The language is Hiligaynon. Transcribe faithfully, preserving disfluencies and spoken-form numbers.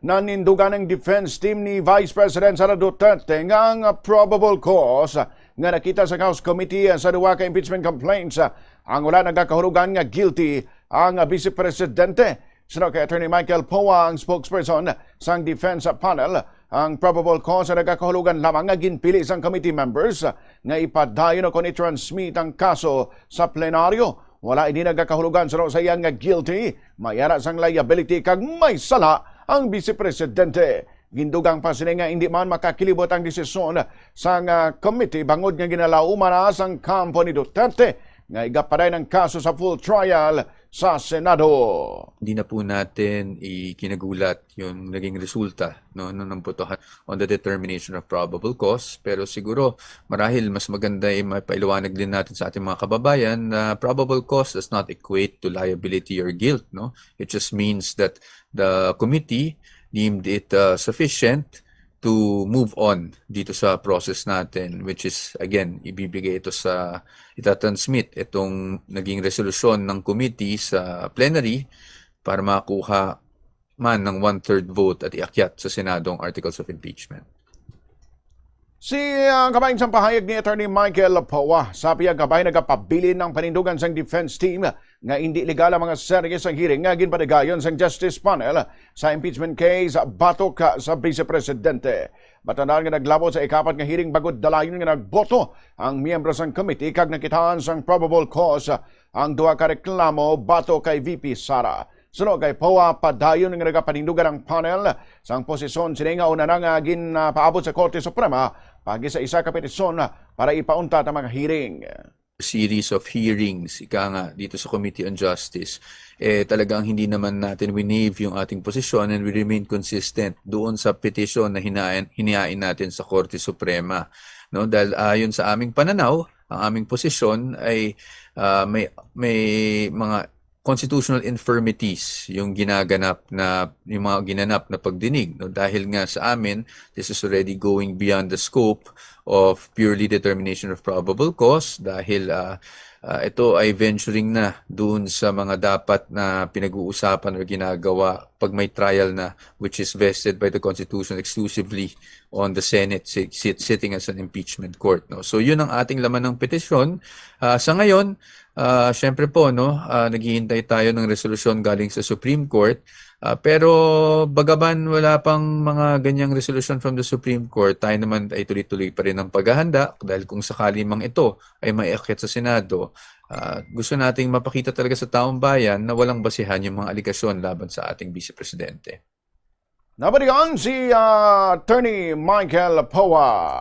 Nanindugan ang defense team ni Vice President Sara Duterte nga ang probable cause nga nakita sa House Committee sa duha ka impeachment complaints ang wala nagakahulugan nga guilty ang Vice Presidente. Suno kay Attorney Michael Poa, ang spokesperson sang defense panel, ang probable cause nga nagakahulugan lamang nga ginpili sang committee members nga ipadayon o kon i-transmit ang kaso sa plenaryo. Wala ini nagakahulugan suno sa iya nga guilty, may ara sang liability kag may sala ang Vice Presidente. Gindugang pa sini nga indi man makakilibot ang desisyon sang committee bangod nga ginalauman na sang kampo ni Duterte nga igapadayon ang kaso sa full trial sa Senado. Hindi na po natin ikinagulat yung naging resulta, no, ng botohan on the determination of probable cause. Pero siguro, marahil mas maganda ay mapaliwanag din natin sa ating mga kababayan na probable cause does not equate to liability or guilt, no? It just means that the committee deemed it uh, sufficient to move on dito sa process natin, which is, again, ibibigay ito sa, itatransmit itong naging resolusyon ng committee sa plenary para makuha man ng one-third vote at iakyat sa Senado ang articles of impeachment. Si ang kabahin sang pahayag ni Attorney Michael Poa, sa piyagkabay nagapabilin ang panindugan sang defense team nga indi legal ang mga serye sang hearing nga ginpatigayon sang Justice Panel sa impeachment case batok sa Vice Presidente. Matanan nga naglabot sa ikapat nga hearing bangod dalayon nga nagboto ang miyembro sang committee kag nakitaan sang probable cause ang duha ka reklamo batok kay V P Sara. Suno kay Poa, padayon nga nagapanindugan ang panel sang posisyon sini nga una na nga ginpaabot sa Korte Suprema pagi sa isa ka petisyon para ipauntat ang mga hearing. Series of hearings, ika nga, dito sa Committee on Justice, eh, talagang hindi naman natin winave yung ating posisyon and we remain consistent doon sa petisyon na hinain, hinain natin sa Korte Suprema. No? Dahil ayon sa aming pananaw, ang aming posisyon ay uh, may, may mga constitutional infirmities yung ginaganap na yung mga ginanap na pagdinig, no? Dahil nga sa amin, this is already going beyond the scope of purely determination of probable cause dahil uh, uh, ito ay venturing na doon sa mga dapat na pinag-uusapan o ginagawa pag may trial na, which is vested by the Constitution exclusively on the Senate sit- sitting as an impeachment court, no? So yun ang ating laman ng petisyon. Uh, sa ngayon, Uh, Siyempre po, no, uh, naghihintay tayo ng resolusyon galing sa Supreme Court. Uh, pero bagaman wala pang mga ganyang resolusyon from the Supreme Court, tayo naman ay tuloy-tuloy pa rin ang paghahanda dahil kung sakali mang ito ay maiakyat sa Senado, uh, gusto nating mapakita talaga sa taong bayan na walang basihan yung mga aligasyon laban sa ating Vice Presidente. Nabalikan si uh, Attorney Michael Poa.